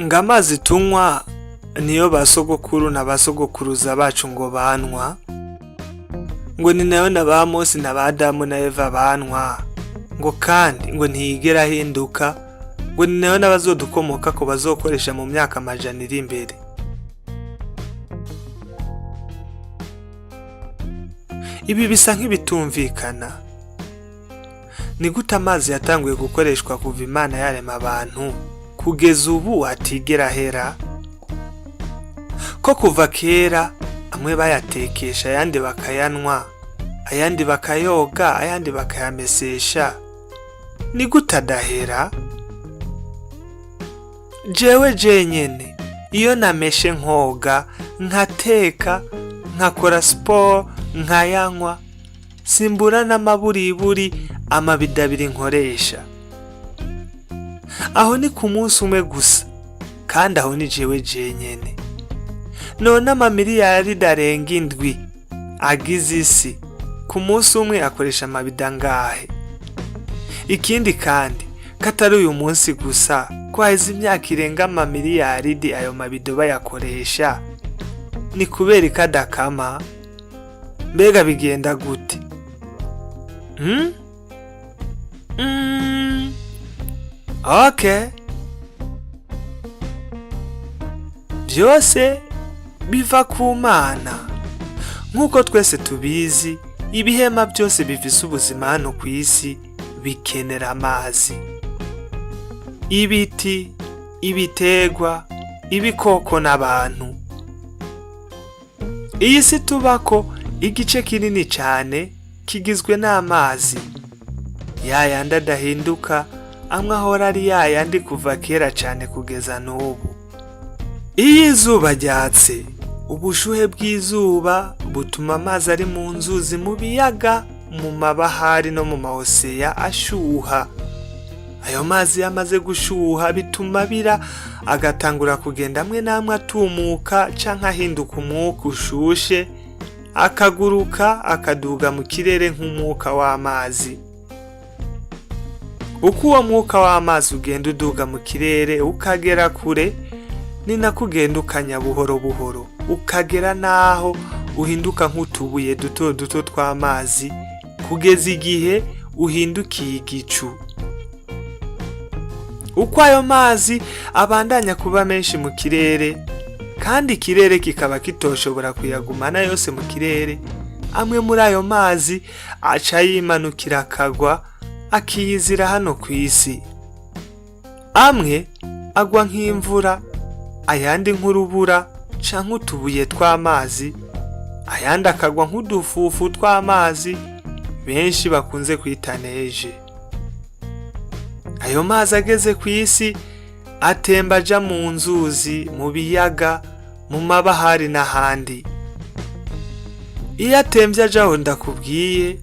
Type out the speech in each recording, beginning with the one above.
Ngo amazi tunywa niyo ba sogokuru na ba sogokuruza bacu ngo banwa, ngo ni nayo na ba Mose na ba Adamu na Eva banwa, ngo kandi ngo ntiyigera ahinduka, ngo ni nayo n'abazodukomokako bazokoresha mu myaka amajana iri imbere. Ibi bisa nk'ibitumvikana. Ni gute amazi yatanguye gukoreshwa kuva Imana yarema abantu kugeza ubu atigera ahera? Ko kuva kera amwe bayatekesha, ayandi bakayanwa, ayandi bakayoga, ayandi bakayamesesha, ni gute adahera? Jewe jenyene iyo nameshe nkoga, nkateka, nkakora siporo, nkayanywa, simbura n'amaburiburi amabido abiri nkoresha. Aho ni ku munsi umwe gusa, kandi aho ni jewe jenyene. None amamiliyaridi arenga indwi agize isi, ku munsi umwe akoresha amabido angahe? Ikindi kandi, ko atari uyu munsi gusa, ko haheze imyaka irenga amamiliyaridi ayo mabido bayakoresha, ni kubera ko adakama? Mbega bigenda gute? Hmm? Okay. Byose biva ku Mana. Nk'uko twese tubizi, ibihema byose bifise ubuzima hano ku isi bikenera amazi. Ibiti, ibitegwa, ibikoko n'abantu. Iyi si tubako igice kinini cyane kigizwe n'amazi. Ya yandi adahinduka, amwe ahora ari ya yandi kuva kera cyane kugeza n'ubu. Iyo izuba ryatse, ubushuhe bw'izuba butuma amazi ari mu nzuzi, mu biyaga, mu mabahari no mu maoseya ashuha. Ayo mazi yamaze gushuha bituma abira, agatangura kugenda amwe n'amwe atumuka canke ahinduka umwuka ushushe, akaguruka akaduga mu kirere nk'umwuka w'amazi. Uko uwo mwuka w'amazi ugenda uduga mu kirere ukagera kure, ni nako ugenda ukanya buhoro buhoro, ukagera n'aho uhinduka nk'utubuye duto duto tw'amazi, kugeza igihe uhindukiye igicu. Uko ayo mazi abandanya kuba menshi mu kirere, kandi ikirere kikaba kitoshobora kuyagumana yose mu kirere, amwe muri ayo mazi aca yimanukira akagwa, akiyizira hano ku isi. Amwe agwa nk'imvura, ayandi nk'urubura canke utubuye tw'amazi, ayandi akagwa nk'udufufu tw'amazi benshi bakunze kwita neje. Ayo mazi ageze ku isi atemba aja mu nzuzi, mu biyaga, mu mabahari n'ahandi. Iyo atemvye aja aho ndakubwiye,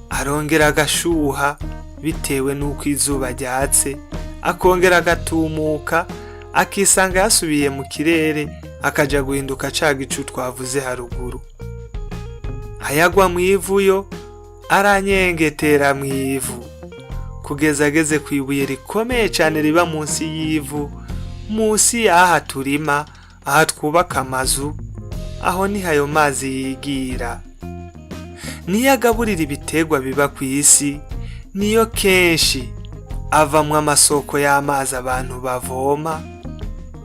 arongera agashuha bitewe n'uko izuba ryatse, akongera agatumuka, akisanga yasubiye mu kirere, akaja guhinduka ca gicu twavuze haruguru. Ayagwa mw'ivu yo aranyengetera mw'ivu kugeza ageze kw'ibuye rikomeye cane riba munsi y'ivu, munsi y'aha turima, aha twubaka amazu, aho niho ayo mazi yigira. Niyo agaburira ibiterwa biba kw'isi, niyo kenshi avamwo amasoko y'amazi abantu bavoma,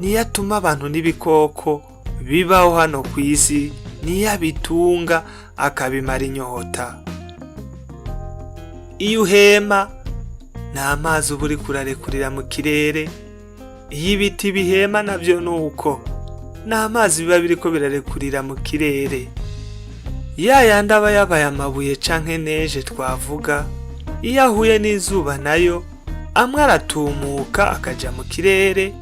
niyo atuma abantu n'ibikoko bibaho hano kw'isi, niyo abitunga akabimara inyota. Iyo uhema ni amazi uba uriko urarekurira mu kirere, iyo ibiti bihema navyo nuko, ni amazi biba biriko birarekurira mu kirere. Ya yandi aba yabaye amabuye canke neje twavuga, iyo ahuye n'izuba nayo, amwe aratumuka akaja mu kirere,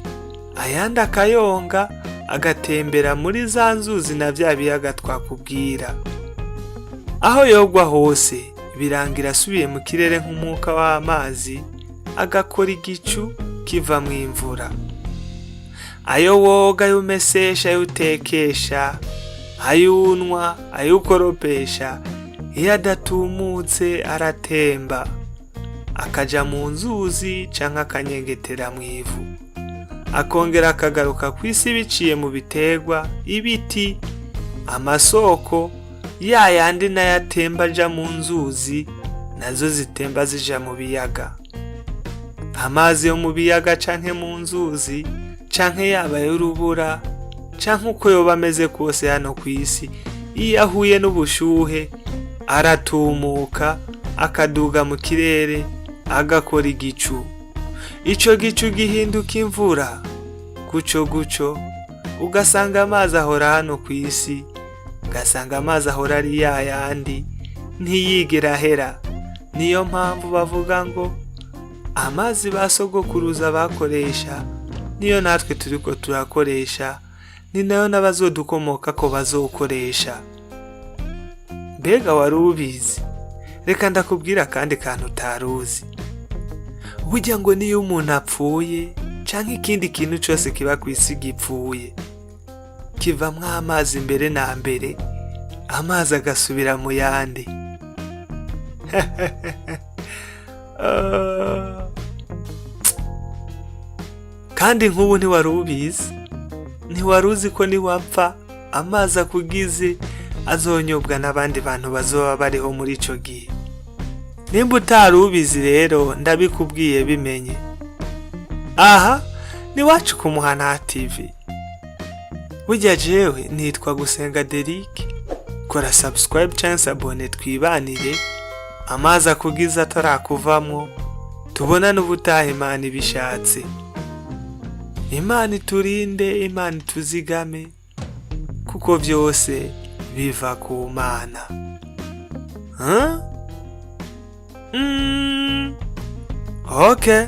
ayandi akayonga agatembera muri za nzuzi na vya biyaga twakubwira. Aho yogwa hose birangira asubiye mu kirere nk'umwuka w'amazi, agakora igicu kivamwo imvura. Ayo woga, ayo umesesha, ayo utekesha, ayo unwa, ayo ukoropesha, iyo adatumutse aratemba akaja mu nzuzi canke akanyengetera mw'ivu. Akongera akagaruka ku isi biciye mu biterwa, ibiti, amasoko, ya yandi nayo atemba aja mu nzuzi, nazo zitemba zija mu biyaga. Amazi yo mu biyaga canke mu nzuzi, canke yaba ay'urubura, canke uko yoba ameze kose hano ku isi, iyo ahuye n'ubushuhe aratumuka akaduga mu kirere agakora igicu. Ico gicu gihinduka imvura, guco guco ugasanga amazi ahora hano ku isi, ugasanga amazi ahora ari ya yandi, ntiyigera ahera. Niyo mpamvu bavuga ngo amazi ba sogokuruza bakoresha niyo natwe turiko turakoresha, ni nayo n'abazodukomokako bazokoresha. Mbega wari ubizi? Reka ndakubwira akandi kantu utaruzi. Burya ngo niyo umuntu apfuye canke ikindi kintu cose kiba kw'isi gipfuye, kivamwo amazi mbere na mbere, amazi agasubira mu yandi. Kandi nk'ubu ntiwari ubizi, ntiwari uzi ko niwapfa amazi akugize azonyobwa n'abandi bantu bazoba bariho muri ico gihe. Nimba utari ubizi rero ndabikubwiye, bimenye. Aha ni wacu ku Muhana TV. Burya jewe nitwa Gusenga Derike. Kora subscribe canke s'abonner, twibanire. Amazi akugize atarakuvamwo, tubonane ubutaha Imana ibishatse. Imana iturinde, Imana ituzigame, kuko vyose biva ku Mana. Huh? Okay.